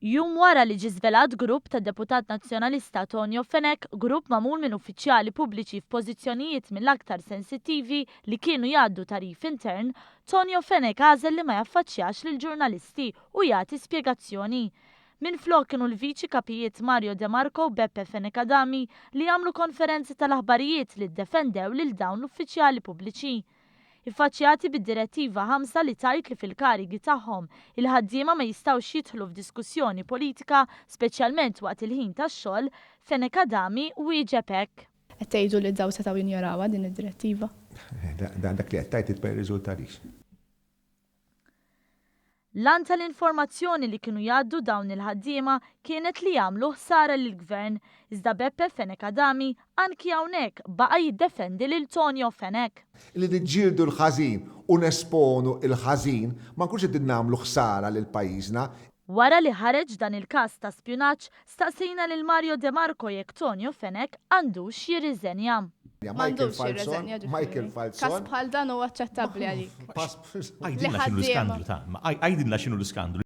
Jum wara li ġie żvelat grupp tad-deputat Nazzjonalista Tonio Fenech, grupp magħmul minn uffiċjali pubbliċi f'pożizzjonijiet mill-aktar sensittivi li kienu jgħaddu tagħrif intern, Tonio Fenech għażel li ma jaffaċċjax lill-ġurnalisti u jagħti spjegazzjoni. Minflok kienu l-Viċi Kapijiet Mario De Marco u Beppe Fenech Adami li għamlu konferenza tal-aħbarijiet li ddefendew lil dawn l-uffiċjali pubbliċi. Iffaċċjati bid-Direttiva 5 li tgħid li fil-karigi tagħhom, il-ħaddiema ma jistgħux jidħlu f'diskussjoni politika, speċjalment waqt il-ħin tax-xogħol, Fenech Adami wieġeb hekk. Qed tgħidu li dawn setgħu jinjorawha din id-direttiva? Dak li qed tgħid ma jirriżultalix. L-għan tal-informazzjoni li kienu jgħaddu dawn il-ħaddiema kienet li jagħmlu ħsara lill-Gvern, iżda Beppe Fenech Adami anki hawnhekk baqa' jiddefendi lil Tonio Fenech. Li niġġieldu l-ħażin u nesponu l-ħażin, ma nkunux qegħdin nagħmlu ħsara lil pajjiżna. Wara li ħareġ dan il-każ ta' spjunaġġ, staqsejna lil Mario De Marco jekk Tonio Fenech għandux jirriżenja. M'għandux jirreżenja ġifieri. Każ bħal dan huwa aċċettabbli għalik. Għidilna x'inhu l-iskandlu ta', għidilna x'inhu l-iskandlu.